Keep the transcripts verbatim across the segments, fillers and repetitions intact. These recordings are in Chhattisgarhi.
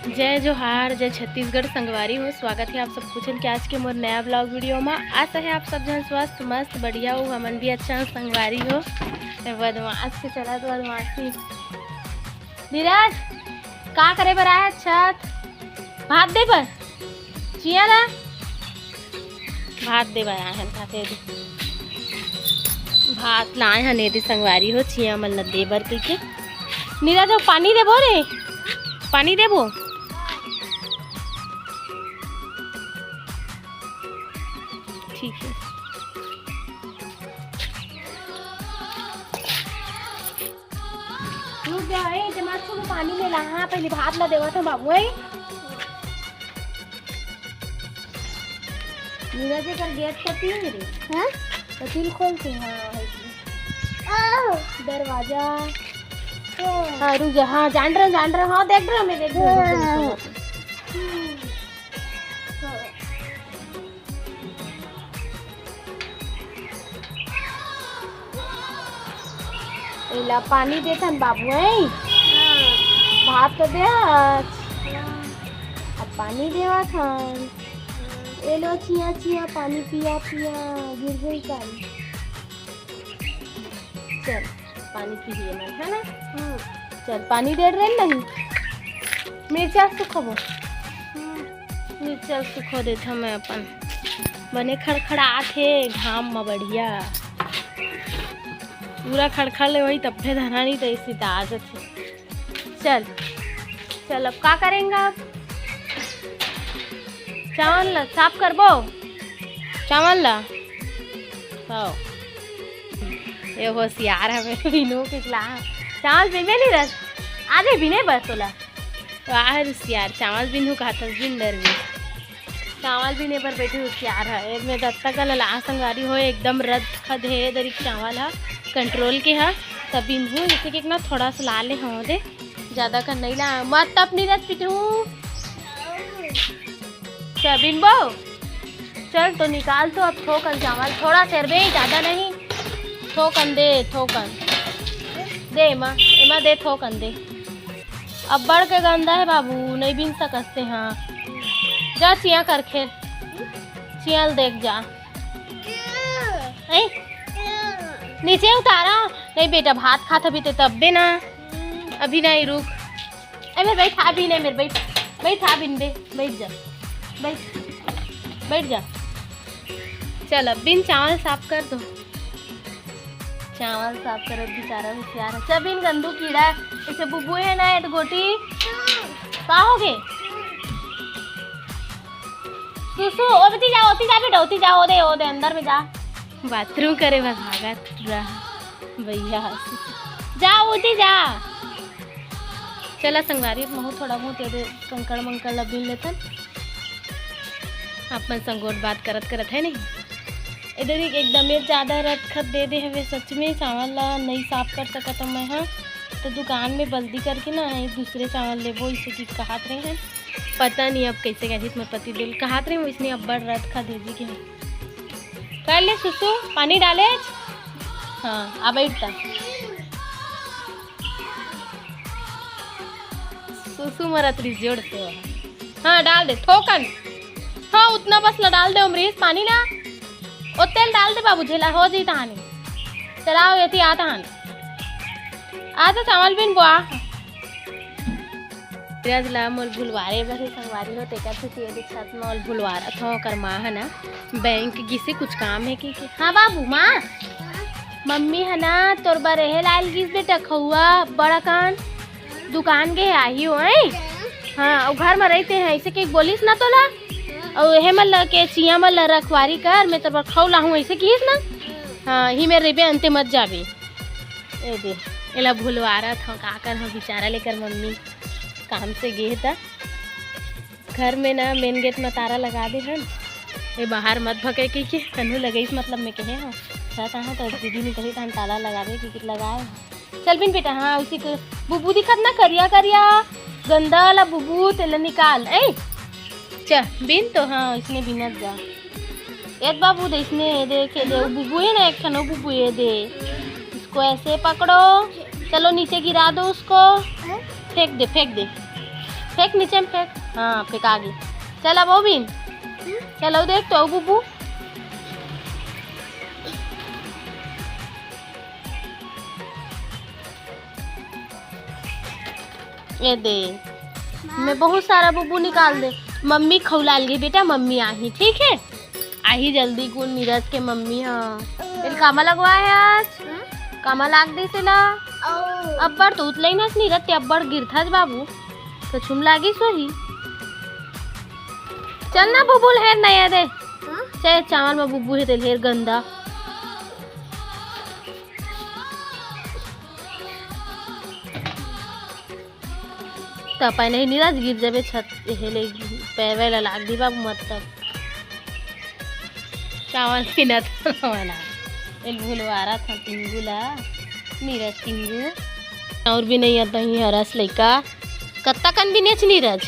जय जोहार, जय छत्तीसगढ़ संगवारी हो। स्वागत है आप सब कुछ के आज के मोर नया vlog video मा। आशा है आप सब झन स्वस्थ, मस्त, बढ़िया हो। हमन भी अच्छा संगवारी हो। ए बदमाश के चलत बदमाशी। धीरज, का करे बर आए छत? भात दे बर? चिया ला? भात दे बर आए हन, भात दे दे। भात लाए हन, एदे संगवारी हो, चिया मन ला दे बर कहिके। नीरज, अउ पानी देबो रे? पानी देबो? ठीक है। रुक जा, ए, जमा छू पानी में ला। हाँ, पहले भात ला देवत हम बाबू, ए। नीरज, एकर गेट कती है रे? हाँ? तो सील खोल के, हाँ, है कि। दरवाजा। हाँ, रुक जा, हाँ, जान रहा, जान रहा, हाँ, देख रहा, मैं देख रहा, रुक जा, रुक जा। एला पानी देथन बाबू, हैं? भात तो दे आज। अब पानी देवत हन। ए लो चिया चिया पानी पिया पिया, गिर गई काली। चल, पानी पी लिए मन, है ना? चल, पानी दे रहे नहीं। मिर्चा सुखबो। मिर्चा सुखो देथव मैं अपन। बने खड़खड़ात हे घाम म, बढ़िया। पूरा खड़खड़ ले वही तब्बे धरा नहीं तो इसी तो आ जाथे। चल, चल, अब का करेंगे अब? चावल ला साफ करबो, चावल ला। हो, ये होशियार हवे, बिनू के ला। चावल बीने नहीं रस, आजे बीने बर तोला। वाह होशियार, चावल बिनहू कहत हस, बिन डर भी। चावल बीने बर बैठी होशियार है। ए में दत्ता का लला संगवारी हो, एकदम रद्द खद हे दरी चावल हा, कंट्रोल के हा। तब बिनहू जैसे कि ना थोड़ा सा ला ले हो दे, ज्यादा कर नहीं ला। मत तप नहीं रस पिटू। अच्छा, बिनबो? चल तो निकाल तो अब थोकन चावल, थोड़ा सेर बे, ज्यादा नहीं। थोकन दे, थोकन। दे एमा, एमा दे, थोकन दे। अब्बड़ के गंदा है बाबू, नहीं बिन सकस ते हाँ। जा चिया कर खेल, चिया ल देख जा। ऐ? नीचे उतारा। नहीं बेटा, भात खात अभी ते तब्बे ना। अभी नहीं, रुक। ए मेरे बैठ, अभी नहीं मेरे बैठ। बैठ, अभी बे, बैठ जा। बैठ, बैठ जा। चल, अब बिन चावल साफ कर दो। चावल साफ करो, बेचारा होशियार है। चल बिन गंदू कीड़ा, इसे बुबू है ना, ये तो गोटी। का हो गए? सुसु, ओ बेटी जा, ओती जा बेटा, ओती जा, ओ दे, ओ दे, अंदर में जा। बाथरूम करे बर भागत रहा भैया। जा, ओती जा। चला संगवारी, महू थोड़ा बहुत ये दे कंकड़ मंकड़ ला बीन लेथन। आप मन संग गोठ बात करत करत है नहीं। इधर एक एकदम ज्यादा रद्द खद दे दे हवे सच में, चावल ला नहीं साफ कर सकत हूँ मैं। हाँ, तो दुकान में बल्दी करके ना एक दूसरे चावल लेबो, इसे की कहत रहे हैं। पता नहीं अब कैसे कहती, मैं पति देव कहत रहे हूँ, इसने अब्बड़ रद्द खद दे दी के। कर ले सुसु, पानी डाले। हाँ, आ बैठ ता। सुसु मरत रही जोर से। हाँ, डाल दे, थोकन। हाँ, उतना बस ला डाल दे, अमरीश, पानी ला। ओ तेल डाल दे बाबू, झेला हो जी तहानी। चलाओ, ये आ तहान। आ तो चावल बिन बुआ। धीरज ला मोल भुलवारे बर हे संगवारी हो, तेकर सेती एदे छत मोल भुलवारत हो। ओकर माँ ह ना बैंक गिसे, कुछ काम है कि, कि? हाँ बाबू, माँ, मम्मी ह ना तोर बर एहे लाइल गिस बेटा, खउआ बड़ा कान दुकान के आही हो, हैं? हाँ, अउ घर में रहते हैं, ऐसे के बोलिस ना तोला। अउ एहे मन ल के चिया मन ल रखवारी कर, मैं तोर बर खऊ लाहूँ, ऐसे किहिस ना। हाँ, ही मेरे रेबे अंते मत जाबे। ए दे, एला भुलवारत हव, का कर हव बेचारा लेकर मम्मी काम से गे हे त। घर में ना मेन गेट में ताला लगा दे हन, ए बाहर मत भगे कहिके, कन्हू लगइस मतलब मैं कहे हव। छत आहा त दीदी ने कही तहन ताला लगा दे कि लगाए हव। चल बिन बेटा, हाँ, उसी को बुबू दिखत ना, करिया करिया गंदा वाला बुबू, तेला निकाल। ए चल बिन तो, हाँ, इसने बिनत जा। एक बाबू दे, इसने देखे दे, वो बुबू है ना, एक ठन वो बुबू ये दे, इसको ऐसे पकड़ो, चलो नीचे गिरा दो उसको, फेंक दे, फेंक दे। फेंक नीचे में फेंक। हाँ, फेंका गे। चल अब वो बीन। चल वो देख तो, वो बुबू। ये दे। मैं बहुत सारा बुबू निकाल दे। मम्मी खौलाल गे बेटा, मम्मी आही, ठीक है? आही जल्दी कुन नीरज के मम्मी ह। एल कामा लगवा है आज? कामा लाग दे से ला। अब्बड़ तो उतलई नस नीरज ते अब्बड़ गिरथस बाबू। कछुम लागी सोही। चल ना बुबुल हेर नया दे। चल चावल में बुबू हे तेल हेर गंदा। तपय नहीं नीरज, गिर जाबे छत, एहे ले पैर वैर ला लाग दी बाबू, मत तब। चावल पीना था वाला। ए भुलवारा था टिंगू ला, नीरज टिंगू। और भी नहीं आता ही हरस लइका। कत्ता कन भी नेच नीरज?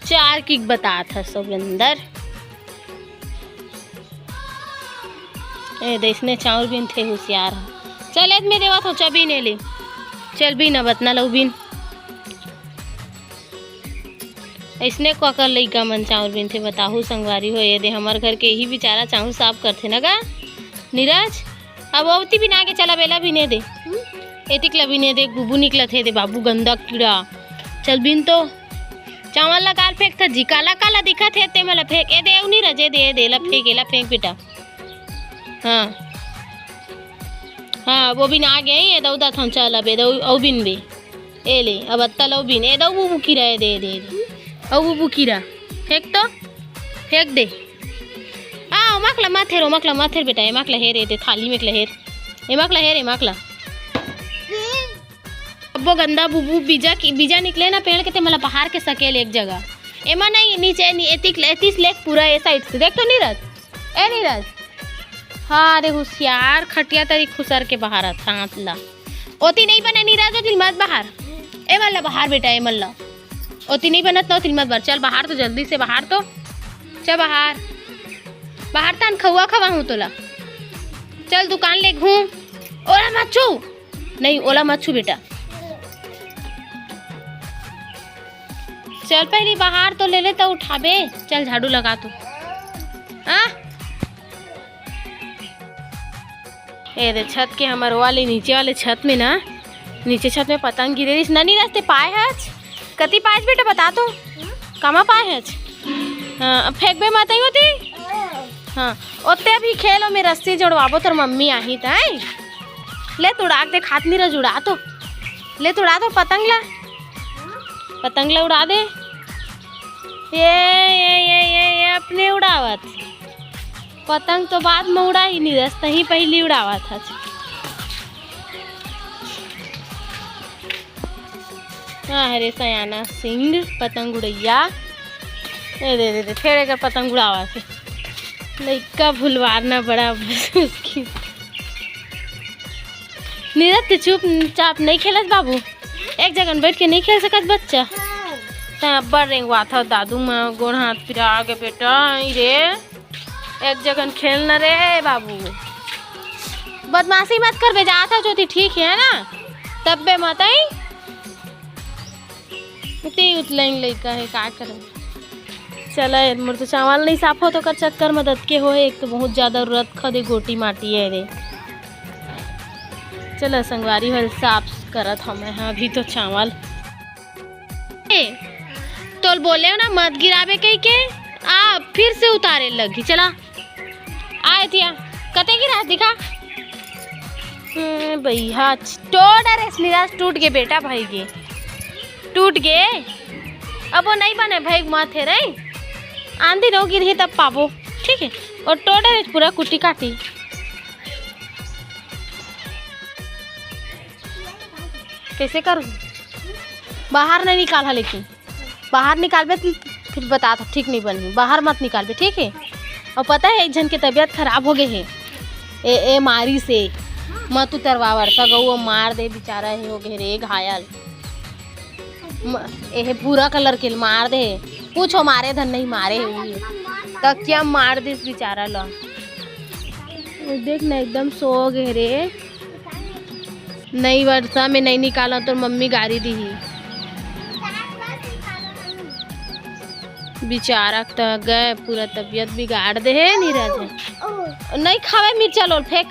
चार किक बतात ह सब अंदर। ए, देसने चाउर बीनथे हुसियार ह। चल, एद में देवत हो, चबीन एली। चल, बीन अब अतना लऊ बीन। अइसने कोकर लइका मन चाउर बीनथे, बताहू संगवारी हो। ये दे, हमर घर के इही बेचारा चाउर साफ करथे न गा, नीरज। अब ओती बीना के चल, अब एला बीने दे। एतिक ला बीने दे, बुबू निकलत हे दे, बाबू गंदा कीड़ा। चल बीन तो। चावल ला काल फेंक था जी, काला काला दिखत हे, ते मला फेंक। ए दे, उनी रजे दे, ए दे, ला फेंक, एला फेंक बेटा। हाँ। हाँ, वो बीन आ गए, ए दऊ दा थम चल, अब ए दऊ, औ बीन बे। ए ले, अब अत्ता लऊ बीन, ए दऊ बुबू कीरा, ए दे, ए दे, ए दे। औ बुबू कीरा। फेंक तो, फेंक दे। आ, ओमक ला मत हेर, ओमक ला मत हेर बेटा, एमक ला हेर, ए दे, थाली में ला हेर। एमक ला हेर, एमक ला। अब्बो गंदा बुबू बीजा की, बीजा निकले ना पेड़ के, ते मला बाहर के सकेल एक जगह। एमा नहीं, नीचे, नी-, एतिक, एतिस लेक पूरा ए side से। देख तो नीरज, ए नीरज। हाँ रे हुसियार, खटिया तरी खुसर के बाहर हाथ ला। ओती नहीं बने नीरज, ओती मत बाहर। ए मल्ला बाहर बेटा, ए मल्ला। ओती नहीं बनत ना, ओती मत बाहर। चल बाहर तो, जल्दी से बाहर तो। चल बाहर। बाहर तान खउआ खवाहूँ तोला। चल दुकान ले घूम। ओला मत छू। नहीं, ओला मत छू बेटा। चल पहली बाहर तो ले ले, तो उठाबे। चल झाड़ू लगा तू। आ? ए दे छत के हमर वाले, नीचे वाले छत में ना, नीचे छत में पतंग गिरे रहिस। ननी रस्ते पाए हच? कति पाएच बेटा, बता तो। कामा पाए हच? हाँ, अब फेंकबे मत ही होती। हाँ, ओते अभी खेलो में रस्सी जोड़वाबो, तोर मम्मी आही तय। ले तुड़ाक दे, खात नहीं रह, उड़ा तो। ले तुड़ा तो पतंग ला। पतंग ला उड़ा दे। ये, ये, ये, ये, ये अपने उड़ावत। पतंग तो बाद में उड़ाही नीरज, तहीं पहली उड़ावत हच। हाँ, हरे सयाना सिंह पतंग उड़ैया। ए दे, दे, दे, फेर एकर पतंग उड़ावत हे। लइका भुलवारना बड़ा मुश्किल। नीरज, ते चुप चाप नहीं खेलत बाबू, एक जगह बैठ के नहीं खेल सकत बच्चा। तैं अब्बड़ रेंगवात हव दादू, माँ गोड़ हाथ पिरा गे बेटा। आई रे, एक जगह खेल न रे बाबू, बदमाशी मत करबे, जात हव ज्योति, ठीक है ना? तब्बे मत आई। ते उतलैंग लइका हे, का करे। चला, ए मोर तो चावल नहीं साफ होत, ओकर चक्कर में दतके होए। एक तो बहुत ज्यादा रतखदे गोटी माटी हे रे। चला, संगवारी हो, साफ करत हमें, हाँ, अभी तो चावल। ए, तोल बोले हो ना, मत गिराबे कही के, आ, फिर से उतारे लगी। चला, आ एतिया, कते गिरा दिखा। ए, भैया, टोड़ रे नीरज, टूट गे बेटा, भाई गे, टूट गे। अब वो नहीं बने भाई, माथे रे, आंधी नो गिरही तब पाबो, ठीक है। और टोड़ रे पूरा कुटी काटी। कैसे करूँ? बाहर नहीं निकाल है, लेकिन बाहर निकालबे त फिर बता, तो ठीक नहीं बनही, बाहर मत निकालबे, ठीक है। और पता है, एक झन के तबीयत खराब हो गए है, ए, ए मारी से मत उतरवा, वर्षा गऊ मार दे, बेचारा हे हो गए रे घायल। म-, एहे भूरा कलर के मार दे, कुछ हो मारे धन नहीं मारे है, तकिया मार दिस बेचारा ला। देख ना, एकदम सो गए रे। नई वर्षा में नहीं निकाला तो मम्मी गारी दी ही। बेचारा त गए, पूरा तबीयत बिगाड़ दे हे नीरज ह। नहीं खावे मिर्चा लोल, फेंक।